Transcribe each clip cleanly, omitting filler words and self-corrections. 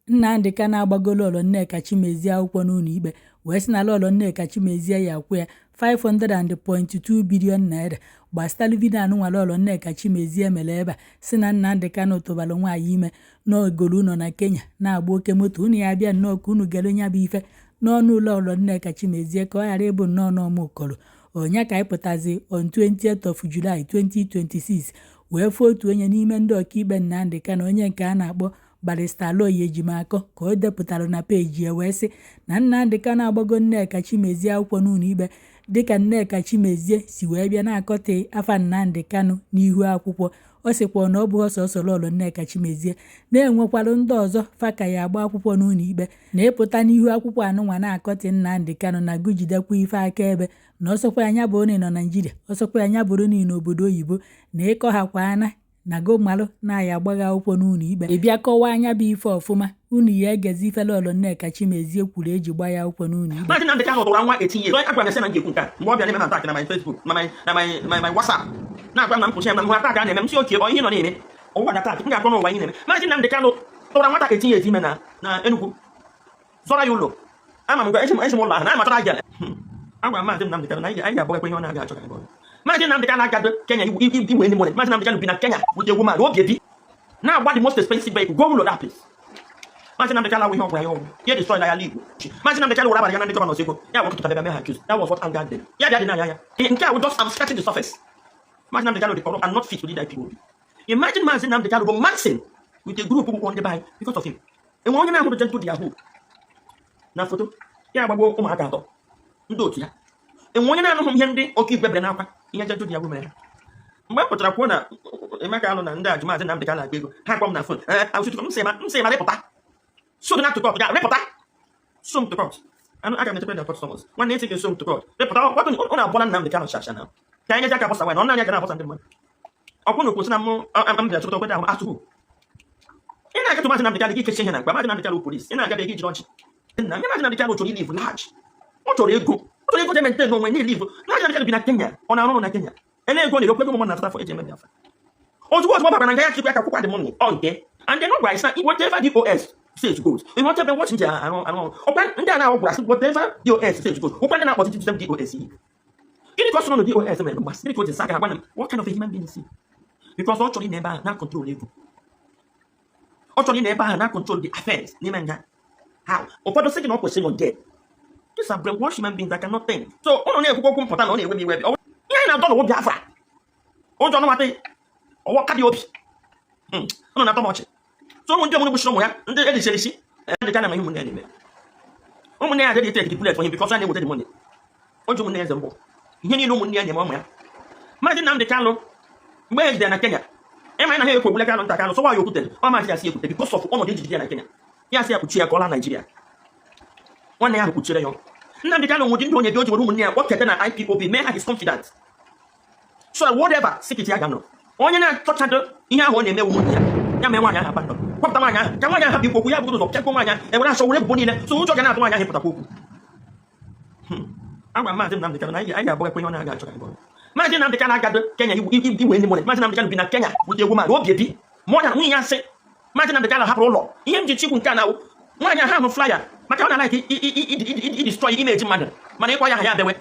Nnamdị Kanụ agbago Lọlọ Nneka Chimezie akwụkwọ n'ụlọ ikpe wee sị na Lọlọ Nneka Chimezie ya akwụ ya 500.2 billion naira gbasatalụ video anụnwa Lọlọ Nneka Chimezie mere ebe a, si na Nnamdị Kanụ tụbalụ nwaanyị ime n'ogolu nọ na Kenya na-agba oke moto. Unu ya bịa nnọọ ka unu gere nya bụ ife n'ọnụ Lọlọ Nneka Chimezie, ka ọ ghara ịbụ nnọọ n'ọmụkọrọ onye ka anyị pụtazi on 20th of July 2026 wee fụọ otu onye n'ime ndị ọkaikpe Nnamdị Kanụ, onye nke a na-akpọ Barrister Aloy Ejimakor, ka o depụtara na peji ya wee sị na Nnamdị Kanụ agbago Nneka Chimezie akwụkwọ n'ụlọ ikpe, dịka Nneka Chimezie si wee bịa na-akọte afa Nnamdị Kanụ n'ihu akwụkwọ. Ọ sịkwa na ọ bụghị sọsọ Lọlọ Nneka Chimezie, na-enwekwalụ ndị ọzọ fa ka ya agba akwụkwọ n'ụlọ ikpe na ịpụta n'ihu akwụkwọ anụnwa na-akọtị Nnamdị Kanụ na gụjidekwa ife akaebe na ọsọkwa anya bụrụ na ị nọ Naijiria, ọsọkwa anya bụrụ na ị n'obodo oyibo, na ịkọghakwa ana na gomalụ na-aya agbagha akwụkwọ n'ụlọ ikpe. Ị bịa kọwaa anya bụ ife ọfụma, unu ya egezi ife Lọlọ Nneka Chimezie kwuru eji gba ya akwụkwọ n'ụlọ ikpe. Maazị Nnamdị Kanụ tụrụ nwa 18 years. Agwara m ya sị na m ga-ekwu nke a mgbe ọ bịa na-eme m attack na my Facebook, na my WhatsApp, na-agwa m na m kwụsị ya, na m hụ attack a na-eme m. Si oke ọ ihe nọ na-eme ụwa na attack m ga-akọ n'ụwa ihe na-eme. Maazị Nnamdị Kanụ tụrụ nwata 18 years ime na Enugu, zọrọ ya ụlọ. Ama m esi m ụlọ ahụ na amatara aja. Agwara m Maazị Nnamdị Kanụ na anyị ga-abụgakwa ihe ọ na-aga achọ ka anyị bụrụ. Maazị Nnamdị Kanụ agado Kenya iwe ndị money. Maazị Nnamdị Kanụ bi na Kenya with a woman obi ebi na-agba the most expensive vehicle go ụlọ that place. Maazị Nnamdị Kanụ awụ ihe ọgwara ya ọgwụ ya destroy ya ala Igbo. Maazị Nnamdị Kanụ were abalị ya na ndị governors ego ya wepụtara bịa mee ha accuse. That was what angered them. Ya bịa dị n'anya ya nke a wụ just, I'm scratching the surface. Maazị Nnamdị Kanụ dị corrupt and not fit to lead IPOB. Imagine Maazị Nnamdị Kanụ romancing with a group ụkwụ ndị be anyị because of him. Enwere onye na-ahụrụ Gentle Yahoo na foto ya agbagbo ụmụaka atọ ndị otu ya? Enwe onye na-anụghị ihe ndị ọkaikpe bere n'akwa ihe Gentle Yahoo mere ha? Mgbe m pụtara kwuo na Emeka Alụ na ndị ajụ Maazị Nnamdị Kanụ agba ego, ha kpọm na phone. Ee, m sị ma rịpụta so na to court, ga rịpụta so m to court. Aga m echekwa na court summons. Nwanne, esi ga so m to court, rịpụta. Ọ na-abụla Nnamdị Kanụ shasha na ka anyị nyezi aka bọsa nwaanyị na ọ na-anya ga na-abọsa ndị mmadụ. Ọkwụ na okwu sị na mụ m bịara chọpụta okwete ahụ atụghụ. Ị na-agatụ Maazị Nnamdị Kanụ gị kechi ihe na mkpa Maazị Nnamdị Kanụ police, ị na-agabe gị jiri ọchị nna nye. Maazị Nnamdị Kanụ chọrọ ilive large. Ọ chọrọ ego, ọ chọrọ ego ji maintain onwe na ilive. Maazị Nnamdị Kanụ bi na Kenya, ọ na-arụ ọrụ na Kenya, ele ego na-ere ego mmadụ na-atụta afọ eji eme Biafra. Ozugbo ozugbo ọ bara na nga ya chịkwa aka kwụkwa the money ọ nke and then ọ gwara sị whatever DOS says goes. Ihe ọchebe watch ji arụ arụ ọkwa ndị a na-agwara sị whatever DOS says goes. Ụkwa ndị na-akpọtụ system DOS yi gịnị ka ọ sọ na DOS mere mgbasị gịnị ka o ji sa aka agwa m? What kind of a human being is he? Because ọ chọrọ ị na ebe ahụ na control ego, ọ chọrọ ị na ebe ahụ na control the affairs n'ime nga. How ụfọdụ sị gị na ọ kwesịrị nọ there. These are brainwashed human beings that cannot think. So ụnụ na-ekwukwu okwu mpụta na ọ na-ewe m iwe. Ihe anyị na-adọ n'ụwa Biafra, ụjọ nụmata ọwọ ka dị obi ụnụ na-atọ m ọchị. So ụmụ ndị ọmụrụ gbuchiri ụmụ ya ndị erichiri isi ndị ka na amaghị ụmụnne ya na-eme ụmụnne ya adịghị take the bullet for him because ya na-eweta the money. O ji ụmụnne ya eze mbụ ihe niile ụmụnne ya na-eme ụmụ ya. Maazị Nnamdị Kanụ mgbe e jidere na Kenya, ịma na ha ekwegbule Kanụ nta Kanụ sọwa ya okwutere ọ maazị ya si ekwute because of ọnọdụ ejide ya na Kenya. Ya sị ya kpuchie ya ka ọ laa Naijiria. Nwanne ya ahụ kpuchiere ya. Nnamdị Kanụ nwụdị ndị onye dị o ji were ụmụnne ya kpọkete na IPOB mee ha his confidant, so that whatever secret ya ga-anọ onye na-achọchado ihe ahụ ọ na-eme ụmụnne ya, ya mee nwaanyị ahụ abandon, kwapụta nwaanyị ahụ ka nwaanyị ahụ hapụ ikwu okwu ya bụrụ ụzọ chekwa nwaanyị ahụ ewere achọ were ebubo niile so ụjọ ga na-atụ nwaanyị ahụ ịpụtakwa okwu. Agwa m Maazị Nnamdị Kanụ na anyị ga-abụgakwa ihe ọ na-aga achọ ka anyị bụrụ. Maazị Nnamdị Kanụ agado Kenya iwe ndị money. Maazị Nnamdị Kanụ bi na Kenya with egwu mmadụ obi ebi ma ọ na nwunye ya sị Maazị Nnamdị Kanụ hapụrụ ụlọ. Ihe m ji chikwu nke a na-awụ nwaanyị ahụ hụ flyer maka ọ na-like idestroy image mmadụ, mana ịkwa ya aha ya bewe.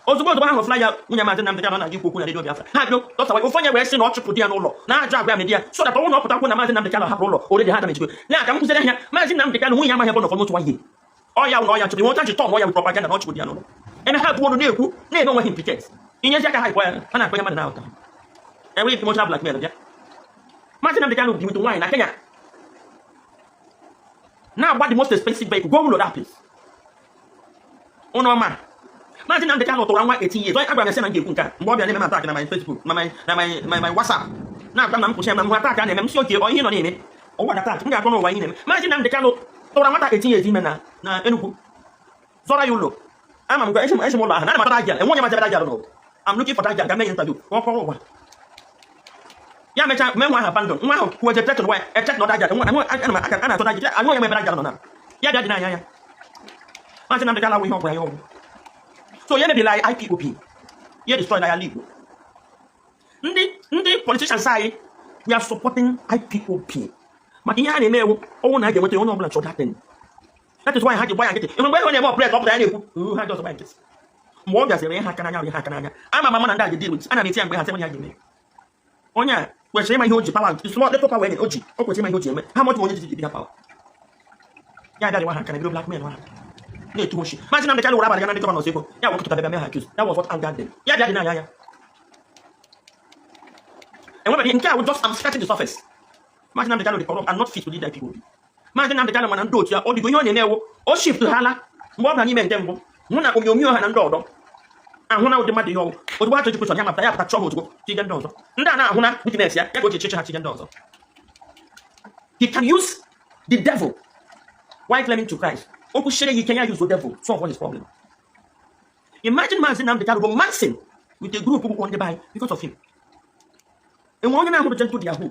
Ozugbo ozugbo ha hụrụ flyer nwunye Maazị Nnamdị Kanụ na-aga ikwu okwu na redio Biafra, ha bịa dọsawa ofe onye wee sị na ọ chụpụ di ya n'ụlọ na-ajụ agwa ya na di ya so that ọ bụrụ na ọ pụtakwu na Maazị Nnamdị Kanụ hapụrụ ụlọ oredi ha damejikwe na ka m kụziere ha. Maazị Nnamdị Kanụ nwunye ya amaghị ebe ọ nọ for almost one year. Ọ ya na ọ ya chụpụ nweta ji tọn ọ ya with propaganda na ọ chụpụ di ya n'ụlọ eme ha bụ ọnụ na-ekwu na-eme onwe ha implicate inyezi aka ha ịkpọ ya ha na-akpọ ya mmadụ na-ahụta enweghị emotional blackmail bịa. Maazị Nnamdị Kanụ bi with nwaanyị na Kenya na-agba the most expensive vehicle go ụlọ that place. Ụnụ ọma Maazị Nnamdị Kanụ tụrụ nwa 18 years. Agwara m ya sị na m ga-ekwu nke a mgbe ọ bịa na-eme m attack na my Facebook, na my WhatsApp, na-agwa m na m kwụsị ya, na m hụ attack a na-eme m. Si oke ọ ihe nọ na-eme ụwa na attack m ga-akọ n'ụwa ihe na-eme. Maazị Nnamdị Kanụ tụrụ nwata 18 years ime na Enugu, zọrọ ya ụlọ. Ama m esi m ụlọ ahụ na ana m achọta enwe onye mazebe that girl n'ụwa. I'm looking for that girl ka mee interview ka ọ kọrọ ụwa. Ya mechaa mee nwa ahụ abandon. Nwa ahụ kwuo eje threaten nwa ya na ọda girl nwa a na-achọ that girl anyụ onye mebere girl nọ na ya bịa dị n'anya ya. Maazị Nnamdị Kanụ awụ ihe ọgwara ya ọgwụ so ya mebiri anyị IPOB, ya destroy ala Igbo. Ndị politicians anyị, we are supporting IPOB. Maka ihe a na-eme ewu ọnwụ na a ga-enweta onye ọbụla chọrọ that. That is why ha ji gba ya nkịtị. Mgbe ọ na-eme operate, ọ pụtara ya na-ekwu ha ji ọzọ gba ya nkịtị. Mgbe ọ bịaziri ihe aka n'anya, ihe aka n'anya, ama m ama na ndị a ga-deal with. Ana m eti ya mgbe ha sị ya ga-eme. Onye a kwesịrị ịma ihe o ji power, small little power o ji, o kwesịrị ịma ihe o ji eme. Ha mọtụ onye ji ji ha power ya abịarịwa ha aka na bido blackmail ha na-etu oshi. Maazị Nnamdị Kanụ were abalị ga na ndị governors ego ya wekọtara bịa mee ha accuse. That was what angered them. Ya bịa dị n'anya ya enwebeghị nke a wụ just, I'm scratching the surface. Maazị Nnamdị Kanụ dị corrupt and not fit to lead IPOB. Maazị Nnamdị Kanụ mana ndị otu ya ọ dịgo ihe ọ na-eme ewu o shift hala mgbe ọ bịara n'ime nke mbụ hụ na onyonyo ha na ndị ọdọ ahụ na ụdị mmadụ ihe ọwụ. Ozugbo ha chọrọ kwesịrị ya mapụta, ya pụta chọọ ha ozugbo tige ndị ọzọ. Ndị a na-ahụ na weakness ya, ya ka o ji echeche ha tige ndị ọzọ. He can use the devil while claiming to Christ. Okwu shere ya ike, ya use the devil solve all his problem. Imagine Maazị Nnamdị Kanụ romancing with a group ụkwụ ndị be anyị because of him. Enwe onye na-ahụrụ Gentle de Yahoo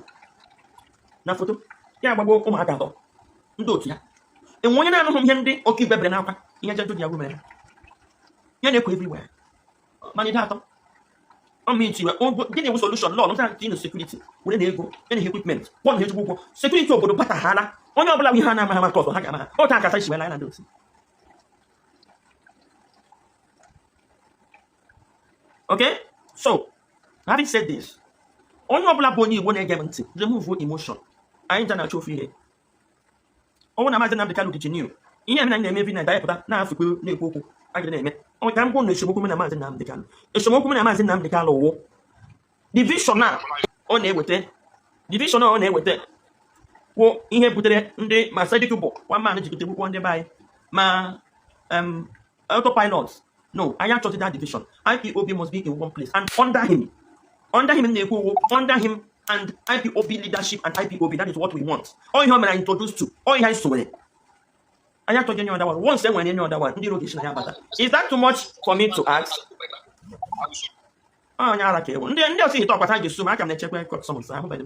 na foto ya agbagbo ụmụaka atọ ndị otu ya. Enwe onye na-anụghị ihe ndị ọkaikpe bere n'akwa, ihe Gentle de Yahoo mere ha ya na-ekwo everywhere. Mana ide atọ ọmịnti gịnị wụ solution lọọ nta tinye security were na ego ya na equipment kwọ na ezigbo ụgwọ security obodo bataghala onye ọbụla ihe ha na-amaghị ama nke ọzọ ha ga-ama ha otu akasa isi wee na ndị otu. Okay, so having said this, onye ọbụla bụ onye Igbo na-ege m ntị, remove emotion. Anyị ncha na-achọ ofu ihe. Ọnwụ na Maazị Nnamdị Kanụ dị genuine, ihe na na-eme every night anyị pụta na-afụkwe na-ekwu okwu agịrị na-eme ọ ka m gwụ na esemokwu m na Maazị Nnamdị Kanụ, esemokwu m na Maazị Nnamdị Kanụ wụ division a ọ na-eweta, division a ọ na-eweta kwuo ihe butere ndị ma Sadiq bụ one man jikọta egbukpọ ndị be anyị ma autopilot. No, anyị achọghị that division. IPOB must be in one place and under him. Under him na-ekwu okwu, under him and IPOB leadership and IPOB, that is what we want. Ọ ihe o mere anyị introduce to, ọ ihe anyị sowere. Anyị achọghị any other one. Once e nwere any other one, ndị iro ga-esi na ya bata. Is that too much for me to ask? Onye ara ka ewu ndị ọsọ ite ọkwa ha ga-esu m aka m na-echekwa court summons ahụbeghị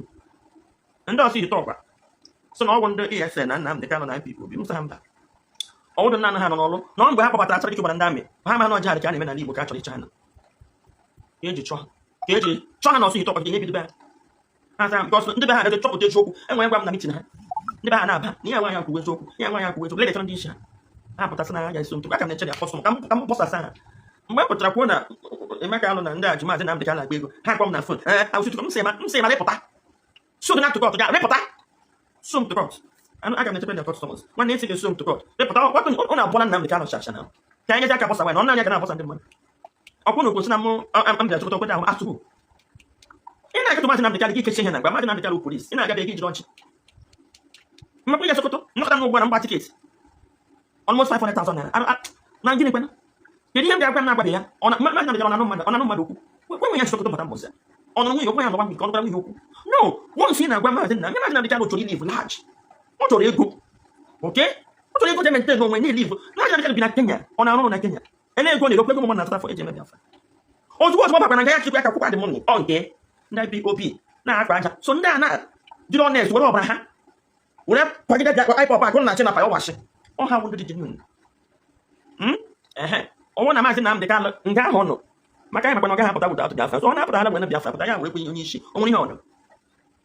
m. Ndị ọsọ ite ọkwa so na ọgwụ ndị ESN na Nnamdị Kanụ na IPOB m sị ha mba, ọwụdụ nna ha nọ n'ọlụ na ọ mgbe ha kpọbatara Sadiq gbara ndị amị ha ma na ọjọọ ka a na-eme n'ala Igbo ka a chọrọ ịcha ha na ka eji chọọ ka eji chọọ ha na ọsọ ite ọkwa ka ihe bido be ha ha sa because ndị be ha agaghị chọpụta eziokwu. Enwere gwa m na meeting ha, ndị be ha na-aba na ihe nwaanyị akwuwe eziokwu, ihe nwaanyị akwuwe eziokwu ledechara ndị isi ha ha pụtasị na ha ga-eso ntụ aka m na-eche ya fọsọ ka m bọsasa ha. Mgbe m pụtara kwuo na Emeka Alụ na ndị a ji Maazị Nnamdị Kanụ agba ego, ha kpọọ m na phone. Ee, awụsị m sị ma m sị ma rịpụta so na atụkọ ga rịpụta so m to court. Aga m echekwa ndị court summons. Nwanne esi ga-eso m to court rịpụta ọ na-abụla Nnamdị Kanụ shasha na ka anyị nyezi aka bọsa nwaanyị na ọ na-anya ga na-abọsa ndị mmadụ ọkwụ na okwesị na mụ m bịara chọkọta okweta ahụ asụgụ. Ị na-agatụ Maazị Nnamdị Kanụ gị kechi ihe na mgbe Maazị Nnamdị Kanụ polisi ị na-agabe gị jiri ọchị mmekwa ya Sokoto nnọkọta n'ụgbọ na mgba ticket almost 500,000 naira na gịnị kwena? Kedu ihe m ga-agwa m na-agwabeghị ya? Ọ na Maazị Nnamdị Kanụ ọ na-anụ mmadụ, ọ na-anụ mmadụ okwu kwe nwe ya Sokoto bata mbọsị ọ nụrụ nwunye okwu ya nọgwa nke ọ nụkwara nwunye okwu. No, once ị na-agwa Maazị Nnamdị, Maazị Nnamdị Kanụ chọrọ ilive large, ọ chọrọ ego, okay, ọ chọrọ ego ji maintain onwe na-elive. Maazị Nnamdị Kanụ bi na Kenya, ọ na-arụ ọrụ na Kenya, ele ego na-erokwa ego mmadụ na-azụta afọ eji eme Biafra. Ozugbo ozugbo bakwara nga ya chịkwa aka kwụkwa dị money ọ nke ndị IPOB na-akpa aja so ndị a na jiri honest were ọbara ha were kwagide bịa IPOB akụ na-achị na pa ọwashi ọ ha wụ ndị dị genuine. Ehe, ọnwụ na Maazị Nnamdị Kanụ nga ahụ ọ nọ maka anyị makwa na ọ gaghị apụta without Biafra, so ọ na-apụta ala were Biafra pụta ya werekwa onye isi o nwere ihe ọdụ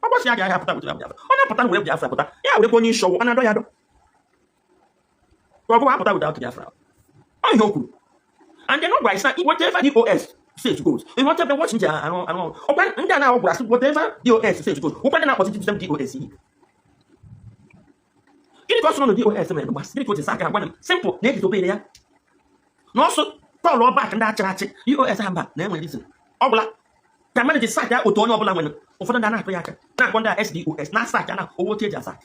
ọ gbọsị ya agaghị apụta without Biafra, ọ na-apụta were Biafra pụta ya werekwa onye isi ọwụ ọ na-adọ ya adọ ka ọ bụghị apụta without Biafra. Ọ ihe o kwuru and then ọ gwara sị whatever DOS says goes. In whatever what ndị arụ arụ ọkwa ndị a na-agwara sị whatever DOS says goes, ụkwa ndị na-akpọzi system DOS yi gịnị ka ọ sị nọ DOS mere gbasị gịnị ka o ji sa aka gwa m simple na eji obere ya na ọsọ call back ndị achịrị achị DOS ha mba na enwere reason ọ gwụla ka mmadụ ji sack ya otu onye ọbụla nwere ụfọdụ ndị a na-akụ ya aka na-akpọ ndị a SDOS na sack ya na owo otu eji asack.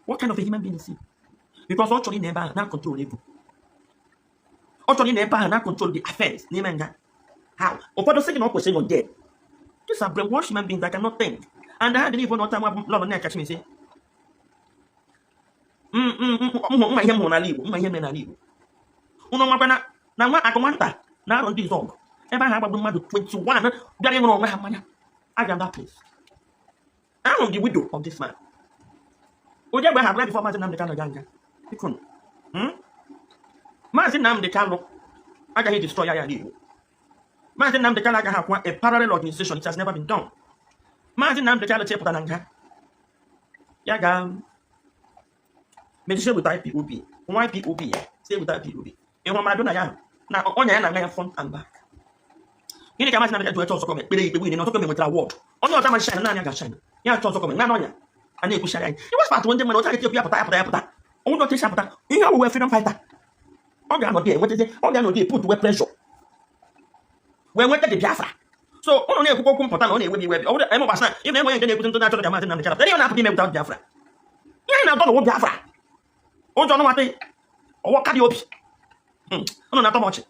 What kind of a human being is he? Because ọ chọrọ ị na ebe ahụ na control ego, ọ chọrọ ị na ebe ahụ na control the affairs n'ime nga. How ụfọdụ sị gị na ọ kwesịrị ịnọ there. These are brainwashed human beings that cannot think and ha believe na ọta nwa lọrọ na-akachi m ise mma ihe m hụrụ n'ala Igbo, mma ihe mere n'ala Igbo ụnụ nwakwa na nwa akụ nwata na Arọ Ndị Izuogu ebe ahụ agbagbu mmadụ 21 bịara ịṅụrụ onwe ha mmanya. Aga m that place, ahụrụ m the widow of this man ụdị egbe ha abụla before Maazị Nnamdị Kanụ gaa nga. Biko, Maazị Nnamdị Kanụ agaghị destroy ya ala Igbo. Maazị Nnamdị Kanụ agaghị akwa a parallel organization. It has never been done. Maazị Nnamdị Kanụ chepụtara na nga Ya ga mejisie with IPOB, nwa IPOB ya stay with IPOB. Ịhụ Maradona ya ahụ na ọnya ya na-aga ya front and back. Gịnị ka Maazị Nnamdi ji wee chọọ Ozekhome kpere ikpe win na Ozekhome nwetara award? Onye ọzọ amaghị shine, naanị ya ga-shine. Ya chọọ Ozekhome naanị ọnya a na-ekwuchara anyị. Iwe spatụ ndị mmadụ otu ya pụta, ya pụta, ya pụta. Onye ọchịchị apụta ihe ọwụwe freedom fighter, ọ ga-anọdị enwetazi, ọ ga-anọdị put wee pressure wee nweta the Biafra. So ụnụ na-ekwukwa okwu mpụta na ọ na-ewe m iwe. Ọ bụrụ eme gbasara ịbụ enweghị nke na-ekwuzi ndị na-achọrọ ka Maazị Nnamdi Kanu pụta. Ihe ọ na-apụta ime without Biafra, ihe anyị na-adọ n'ụwa Biafra, ụjọ ọnụnwata ọwọ karịa obi. Ụnụ na-atọ m ọchị.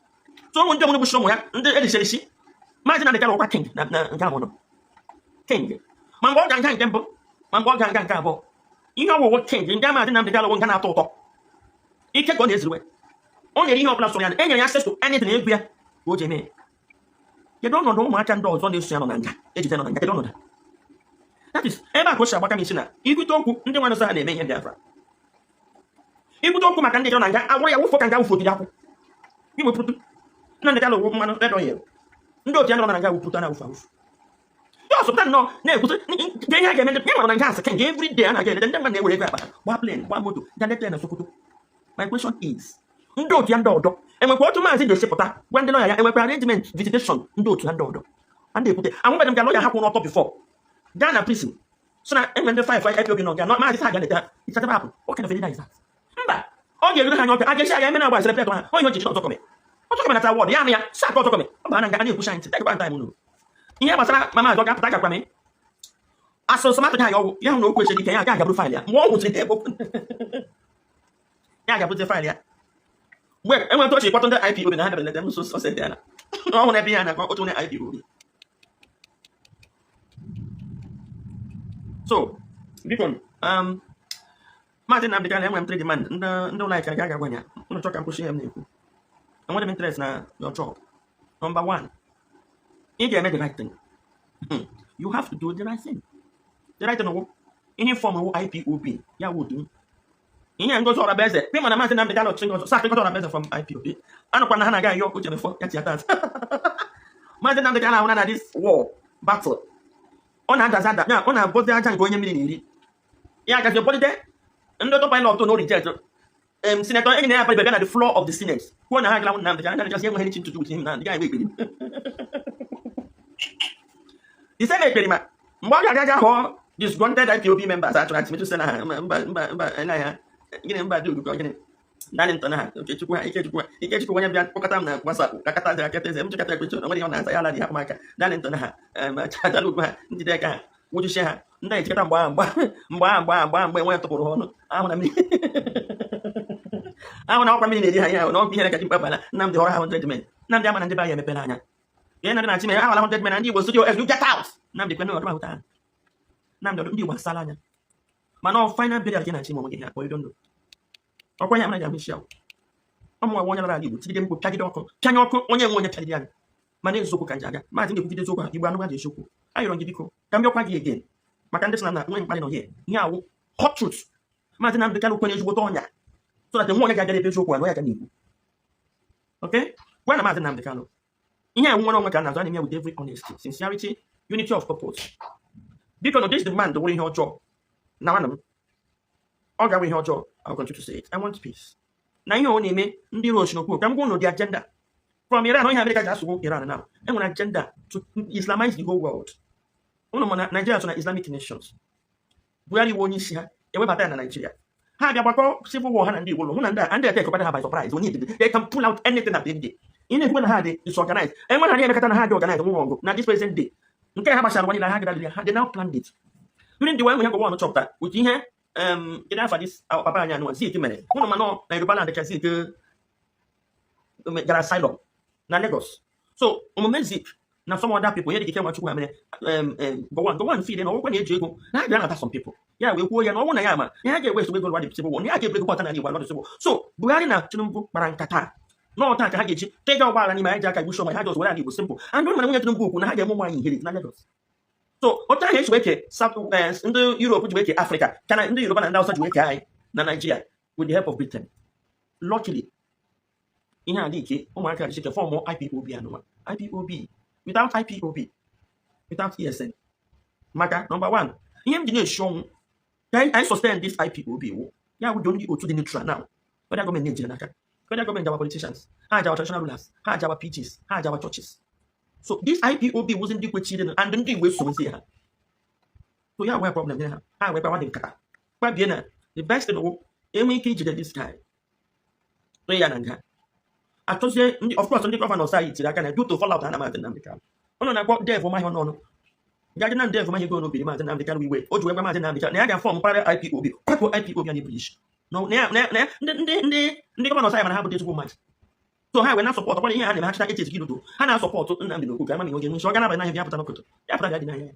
So ụmụ ndị omume gbusiri ụmụ ya, ndị erisiri isi. Maazị Nnamdi Kanu ọkwa king na nke abụọ king, ma mgbe ọ ga nga nke mbụ, ma mgbe ọ ga nga nke abụọ, ihe ọwụwụ king nke Maazị Nnamdi Kanu nga na-atọ ụtọ ike ka ọ na-eziriwe. O nyere ihe ọbụla sọrọ ya, e nyere ya access to anything, egwu ya ka o ji eme. Kedu ọnọdụ ụmụaka ndị ọzọ na-eso ya nọ na nga, ejide nọ na nga? Kedu ọnọdụ? That is ebe a ka o si agbaka m isi na ikwute okwu ndị nwanne ha na-eme ihe Biafra, ikwute okwu maka ndị nọ na nga, agwụrụ ya wụfọ ka nga wụfọ ogidi akwụ iwepụtụ. Nnamdi Kanu wụ mmanụ red oil, ndị otu ya nọ na nga wụpụta na awụfu awụfu ya. Ọsọpụta nnọọ na-ekwute nke ihe a ga-eme ndị ya nwere na nga asị nke every day a na-aga eleta ndị mmadụ, na-ewere ego akpa, gbaa plane, gbaa moto, ga leta na Sokoto. My question is, ndị otu ya ndị ọdọ enwekwa otu maazị ga-esi pụta gwa ndị lọya ya enwekwa arrangement visitation ndị otu ha ndị ọdọ a na-ekwute? Ahụbeghị m ka lọya ha kwụrụ ọtọ before gaa na prison so na enwe ndị five IPOB nọ nga maazị ha ga leta. It's never happen. What kind of a leader is that? Mba, ọ ga-eruru ha anya ọka a ga-esi aga eme na agba celebrate ha onye ojichi Ozekhome. Ozekhome nata award ya na ya sak Ozekhome, ọ baa na nga a na-ekwuchi anyị ntị. Tekwa time unu ihe gbasara mama azọ ga-apụta gakwa m asụsụ matụ ya ọgwụ ya hụ na okwu esiri ike, ya ga agaburu file ya. Mgbe ọ nwụsịrị ebe ya ga-abụzi file ya mgbe enwere otu kpọtụ ndị IPOB na ha bịara leta m nso sọsọ ya na ọ hụrụ ebe ya na-akọ otu onye IPOB. So biko, Maazị Nnamdi Kanu, enwere m three demand. Ndị ụlọ anyị ga agwa ya ụnụ chọ ka m kwụsị ihe m na-ekwu. Enwere m interest na your job. Number one, ị ga-eme the right thing. You have to do the right thing. The right thing wụ ihe form wụ IPOB ya wụ otu ihe Ngozi Orabueze kwe mana Maazị Nnamdi Kanu Ngozi sack Ngozi Orabueze from IPOB. Anụkwa na ha na-aga ayọ Uche Mefọ ya tiata azụ. Maazị Nnamdi Kanu ahụ na this war battle, ọ na-adazi ada ya, ọ na-abọzi aja nke onye mmiri na-eri ya agazi bọlite ndị autopilot no reject senator enyi na ya bịa na the floor of the Senate kwuo na ha agala Nnamdi Kanu na just enweghị anything to do with him na ndị ga-enwe ekperi the same ekperi. Ma mgbe ọ ga-aga hụọ disgruntled IPOB members achọrọ atịmetụ sị na ha mba mba mba mba na ya gịnị mba dị ka gịnị naanị ntọ na ha Okechukwu ha Ikechukwu ha Ikechukwu onye bịa kpọkọta m na WhatsApp kakata aza akata eze m chekata ekwechi na nwere ihe ọ na-aza ya ala dị hapụ m aka naanị ntọ na ha chatara ugwu ha njide aka ha nwụchichie ha ndị echekata mgbe ahụ mgbe ahụ mgbe ahụ mgbe ahụ mgbe enwe tụpụrụ ha ọnụ ahụ na mmiri ahụ na ọkwa mmiri na-eri ha ihe ahụ na ọkwa ihere kachi mkpa bala. Nnamdi họrọ ha 100 men. Nnamdi ama na ndị be anyị emepere anya ihe na ndị na-achị mere ahụla 100 men na ndị Igbo studio you get out. Nnamdi kwe ọdụ ahụta ha. Nnamdi ọdụ ndị Igbo asala anya mana ọ final burial ka ị na-achị ma onwe gị ha kpọ ndụ ọkwa ya mara ga isi ahụ ọmụ nwa onye lara ala Igbo tigide mkpu pịagide ọkụ pịanye ọkụ onye nwe onye pịagide anya mana eziokwu ka nji aga. Maazị na-ekwugide eziokwu ha Igbo anụgwa ji eziokwu. Ayọrọ gị biko ka m bịakwa gị again maka ndị sị na nwe mkparị nọ here. Ihe awụ hot truth. Maazị Nnamdi Kanu kwenye ezigbote ọnya so that nwe onye ga-abịara ebe eziokwu anụ ya ga na-ekwu. Okay, gwa na Maazị Nnamdi Kanu ihe a nwere onwe ka a na-azụ a na-eme with every honesty, sincerity, unity of purpose. Biko no, this demand nwere ihe ọjọọ na nwanne m ọ ga-abụ ihe ọjọọ. I will continue to say it. I want peace na ihe ọ na-eme ndị iro osinokwu ka m gwa unu the agenda from Iran. Onye America ji asụgbu Iran now, enwere agenda to Islamize the whole world. Unu ma na Nigeria so na Islamic nations. Buhari iwe onye isi ha ewebata ya na Nigeria, ha bịa gbakọ civil war ha na ndị Igbo hụ na ndị a ndị attack ha by surprise. Onye they can pull out anything at any day. Ị na-ekwu na ha dị disorganized, enwere ha na-emekọta na ha dị organized nwere ọgụ na this present day nke ha gbachara nwanile ha gara ha. They now planned it during the way. Nwe gọvanọ chọpụta with ihe kedu afa this our papa anyị anụwa Zik mere ụnụ mana na Yoruba land ka Zik gara asylum na Lagos. So omume Zik na some other people ihe dị ike Nwachukwu ha mere Gowon feel na ọgwụkwa na-eji ego na ha ga-anata some people ya wee kwuo ya na ọnwụ na ya ma ihe ha ga-ewe ego lụwa civil war na ya ga-ebu ego pọta na Igbo alọdụ civil. So Buhari na Tinubu kpara nkata n'ọta ka ha ga-eji tega ọgbaghara n'ime anyị ji aka igbuchi ọma ha just were ala Igbo simple and ụnụ mana nwunye Tinubu okwu na ha ga-eme ụmụ anyị inherit na Lagos. So otu ahụ esi wee kee South ndị Europe ji wee kee Africa ka na ndị Yoruba na ndị Hausa ji wee kee anyị na Nigeria with the help of Britain. Luckily ihe a dị ike ụmụaka ji ike form IPOB anụnwa IPOB without IPOB, without ESN. Maka number one, ihe m ji na-eshi ọnwụ Ka anyị sustain this IPOB wụ ya wụ ndị otu dị neutral. Now, federal gọọmenti na-ejire n'aka federal gọọmenti jawa politicians, ha jawa traditional rulers, ha jawa PGs, ha jawa churches. So this IPOB wụzi ndị kwechiri and ndị Igbo esozi ha. So ya nwee problem nyere ha, ha wee kpawa dị nkata kpabie na the best thing wụ enwe ike ijide this guy, tụọ ya na nga, achọzie ndị. Of course, ndị governors anyị tiri aka na due to fallout ha na Maazị Nnamdi Kanu. Ụnụ na-akpọ Dave Umahi ọnụ gaji na Dave Umahi ego n'obiri Maazị Nnamdi Kanu iwe o ji wee gwa Maazị Nnamdi Kanu na ya ga-form para IPOB, kwapụ IPOB ya na British na ndị governors anyị, mana ha bụ ezigbo mmadụ, so ha wee na-support ọkwa ihe ha na-eme. Ha chịta echi gị ha na-support Nnamdi n'okwu ka ama na ihe oge nwụchi ọ ga na-abanye n'ahịa, bịa pụta n'ụtụtụ, ya pụta bịa dị n'ahịa.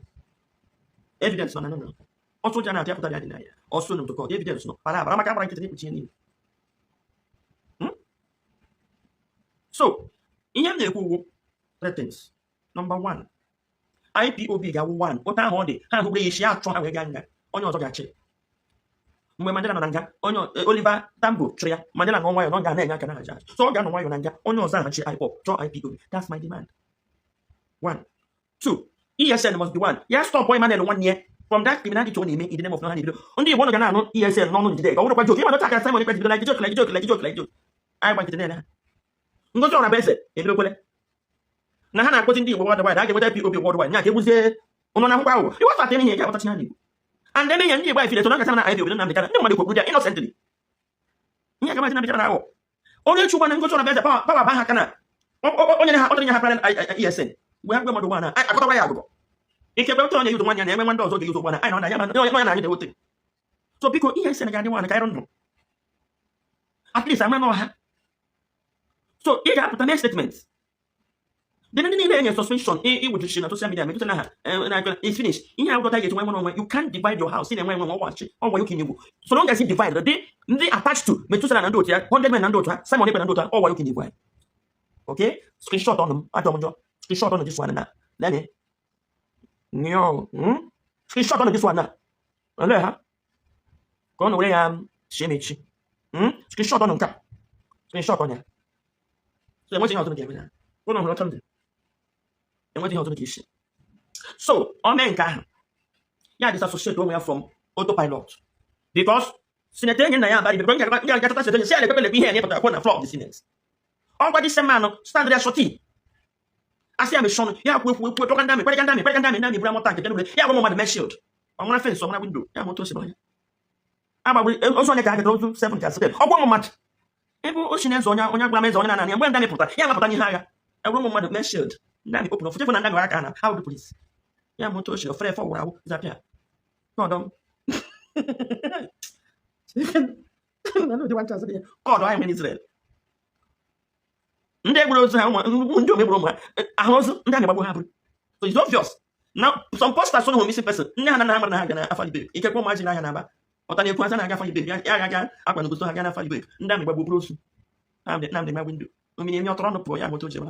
Evidence nọ na nọ ọtụ ụjọ na-atụ ya pụta bịa dị n'ahịa ọsọ n'ụtụtụ. Evidence nọ para abara maka agbara nkịtị na-ekpuchi ihe niile. So ihe m na-ekwu ugwu, three things. Number one, IPOB ga-awụ one. Ụta ahụ ọ dị ha hụgbere ya isi achọ ha wee gaa nga, onye ọzọ ga-achị. Mgbe Mandela nọ na nga, onye Oliver Tambo chụrụ ya. Mandela nọ nwayọ na ọ ga na-enye aka na aja, so ọ ga-anọ nwayọ na nga, onye ọzọ ahachi IPOB chọọ IPOB. That's my demand, one. Two, ESN must be one. Ya stop Emmanuel nwanne ya from that criminality ọ na-eme in the name of na ha na-ebido. Ndị Igbo, nọ ga na-anụ ESN n'ọnụ njide ka ọ bụrụkwa joke. Ịma aka Simon Ekpa bido like joke, like joke, like joke, like joke. Anyị gba nkịtị na-ele ha. Ngozi Ọrabueze ebidokwele na ha na-akpọzi ndị Igbo worldwide, a ga-enweta IPOB worldwide nya ka egbuzie ụnụ na akwụkwọ ahụ iwefata ihe ga-aghọtachi ha n'Igbo and then ihe ndị Igbo anyị file so na nkata na IPOB Nnamdi Kanu, ndị mmadụ kwuru ya innocently. Ihe aga Maazị Nnamdi Kanu na-aghọ onye chukwa na Ngozi Ọrabueze power ba ha aka na onye ha ọ ha para ESN mgbe ha gwe mmadụ nwa akọtawa ya agụgọ ike kwe onye yuzu nwanne ya na-enwe nwa ndị ọzọ ga-eyuzu ụgbọ na anyị nọ na ya na ya na anyị na-ewote. So biko, ESN ga-adị nwa ka ịrụ ndụ, at least ama n'ọha. So ị ga-apụta mee statement dị ndị niile enye suspension iwujuchi na social media metụta na ha na is finish. Ihe agwọta ga-eji nwe onwe. You can't divide your house. Ị na-enwe enwe ọgwachi ọgwa yoke n'igbo. So long as you divide dị ndị attached to metụtara na ndị otu ya, 100 men na ndị otu ha, Simon Ekpa na ndị otu ha, ọgwa yoke n'igbo anyị. Okay, screenshot ọnụ m ajọ m njọ. Screenshot ọnụ this one na lene nyo. Screenshot ọnụ this one na ole ha ka ọ na were ya sie m echi. Screenshot ọnụ nke a, screenshot ọnụ ya. So enweghị ihe ọzọ ga-eme na ụlọ hụrụ ọchọ m dị, enweghị ihe ọzọ ga-esi. So ọ mee nke ahụ, ya disassociate onwe ya from autopilot, because Senator enyi nna ya abara ibe ndị ga-achọta senator enyi si ya na-ekpekpe lekwe ihe ya nyepụtara kwuo na floor of the Senate. Ọ gwa this man stand there shorty, asị ya mechie ọnụ ya kwu ekwu ekwu dọka ndị amị kwereka ndị amị kwereka ndị amị ndị amị buru amụta nke bịa ya gwa mmadụ mee shield ọnwara fence, ọnwara window ya moto si ya agbagburu ozu onye ka a gatara ozu 7 ka 7 ọgwa ụmụ mmadụ ebe o si na-eze onye onye gwara m eze onye na-anị mgbe ndị amị pụtara ya mapụta n'ihe agha ewere ụmụ mmadụ mee shield. Ndị amị open ofuchefu na ndị amị aka na ha bụ police ya moto ochie ofere efe ọwụrụ awụ zapịa kọdọm kọdụ anyị nwere Israel ndị egburu ozu ha ụmụ ndị omegburu ụmụ ha ahụ ozu ndị amị gbagbo ha bụrụ. So it's obvious now, some posters so missing person nne ha na nna ha mara na ha ga na Afara Ibe ikekwe ụmụazị n'ahịa na-aba ọta na-ekwu asa na-aga Afara Ibe ya ya aga akwa n'obodo ha ga na Afara Ibe. Ndị amị gbagbo buru ozu Nnamdị ma window omiri emi ọtọrọ ọnụ pụọ ya moto jebe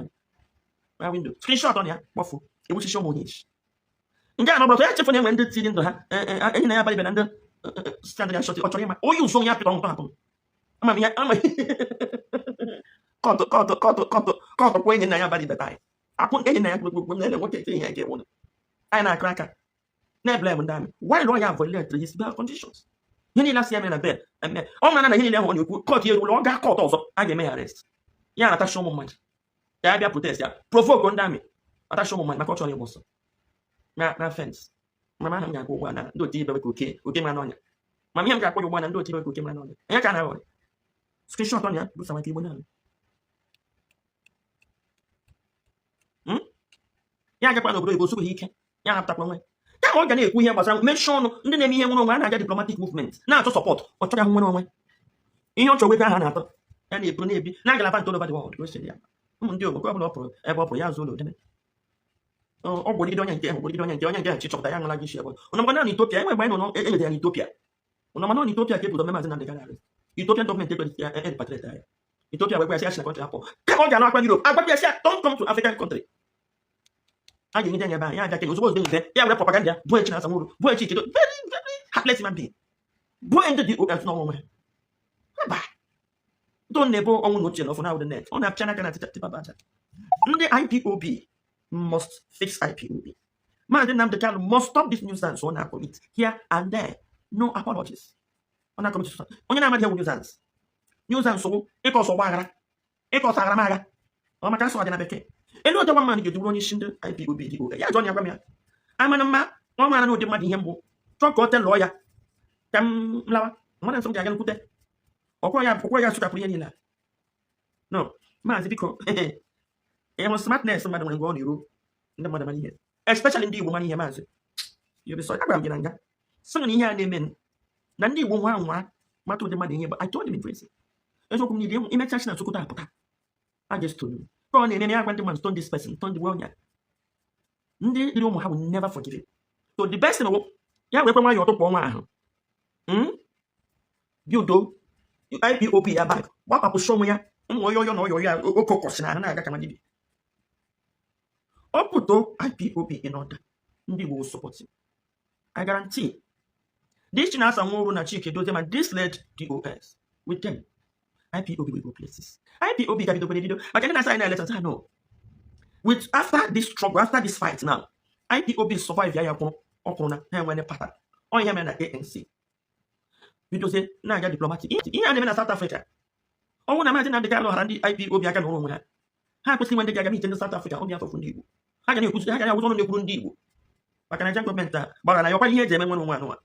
ma window. Screenshot ọ na ya kpọfu egbuchichi ụmụ onye isi nke a nọbụrụ ya chefu na enwe ndị tiri ndụ ha enyi na ya abalị ibe na ndị stand ya shot. Ọ chọrọ ịma onye ụzọ ya pịtọ ntọ hapụ ama m ya ama kọtụ kọtụ kọtụ kọtụ kọtụ kwa enyi na ya abalị ibe taa akwụ enyi na ya gbogbo na ele nwoke ete ihe nke nwụrụ anyị na-akụ aka na-eblame ndị amị. Why lawyer ya violate his bail conditions? Ihe niile asị ya mere na bail eme ọ mara na ihe niile ahụ ọ na-ekwu court ya eruola ọ gaa court ọzọ a ga-eme ya arrest ya na-atachi ụmụ mmadụ ka ya bịa protest ya provoke ndị amị atachi ụmụ mmadụ maka ọ chọrọ ịgba ọsọ na fence. Mama ahụ m ga-akwụ ụgbọ na ndị otu ibe ka oke oke mara n'ọnya. Mama ihe m ga-akwụ gị ụgbọ na ndị otu ibe ka oke mara n'ọnya anya ka a na-aghọrị. Screenshot ọnya busa maka igbo naanị. Ya agakwa n'obodo oyibo sogbu ike ya hapụtakwa onwe ya ma ọ ga na-ekwu ihe gbasara mechie ọnụ ndị na-eme ihe nwere onwe a na-aga diplomatic movement na-achọ support. Ọ chọghị ahụ nwere onwe ihe ọ chọrọ ego ahụ a na-atọ ya na-eburu na-ebi na ngalaba nke all over the world ka o siri ya ụmụ ndị ogbo ọbụla ọ pụrụ ebe ọ pụrụ ya azụ ụlọ debe ọ gwọrịgide onye nke ahụ gwọrịgide onye nke ahụ chi chọpụta ya ṅụla gị isi ebe ụnụ maka na Ethiopia enwe mgbe anyị nọ enyere ya n'Ethiopia ụnụ mana n'Ethiopia ka ebudo Maazị Nnamdi Kanu arrest. Ethiopian gọọmenti ekweghị ya repatriate ya. Ethiopia wee gwa ya sị ya si na country apụ kama ọ ga-anọ akwa Europe agwa ya sị ya don't come to African country. A ga-enyede ya ebe ahụ ya abịa Kenya ozugbo ozugbo enyede ya were propaganda ya bụ echi na asamuru bụ echi kedo very very heartless human being bụ ndị dị OS n'ọnwa onwe ha mba ndị ọ na-ebo ọnwụ na ochie na ọfụ na awụ net ọ na-apịa n'aka na tịpa aja. Ndị IPOB must fix IPOB. Maazị Nnamdi Kanu must stop this nuisance ọ na-commit here and there. No apologies. Ọ na-commit suicide. Onye na-amaghị ewu nuisance, nuisance wụ ịkọsọ ọgba aghara, ịkọsọ agharamagha. Ọ maka nsọ dị na bekee elu ọjọọ. Nwa mmadụ ga-eji bụrụ onye isi ndị IPOB dị ya jụọ ya, gwa m ya amana mma. Ọ mara na ụdị mmadụ ihe mbụ chọọ ka ọ telụọ ya ka m lawa mmadụ nsọ m ga-aga nkwute ọkwọ ya, ọkwọ ya sụchapụrụ ihe niile a. No, maazị, biko, ịhụ smartness mmadụ nwere mgbe ọ na-eru ndị mmadụ mara ihe, especially ndị Igbo mara ihe. Maazị, you be sorry. Agwara m gị na nga sị na ihe a na-eme na ndị Igbo nwa nwa mata ụdị mmadụ ihe bụ. I told him in prison, eziokwu m niile imecha si na Sokoto apụta, a ga-stone ka ọ na-eme ya. Agwa ndị mmadụ, "Stone this person, stone the onye a." Ndị riri ụmụ ha will never forgive him. So the best thing bụ ya wekwe nwayọọ tụpụ ọnwa ahụ, Build IPOB ya back, gbapapụsị onwe ya ụmụ oyoyo na oyoyo ya oke ụkọsị na ahụ na-aga ka nwa dibịa. Ọ pụto IPOB in order, ndị Igbo will support him. I guarantee this. Chinasa Nworu na Chike Dozie ma this led DOS with them, IPOB will go places. IPOB ga-bidokwara ebido maka ndị na-asa anyị na elections ha no with after this struggle, after this fight now, IPOB survive ya. Ya kwụrụ ọ kwụrụ na ha enwere pattern. Ọ ihe mere na ANC bidozie na-aga diplomatic. Ihe a na-eme na South Africa, ọnwụ na Maazị Nnamdi Kanu hara ndị IPOB aka n'ụrụ onwe ha, ha kwesịrị inwe ndị ga-aga meet ndị South Africa obi afọfụ ndị Igbo. Ha ga na-ekwuzi, ha ga na-awụzi ọnụ na-ekwuru ndị Igbo maka Naijiria. Gọọmenti a gbara na ya ọkwa ihe eji eme nwere onwe anụnwa.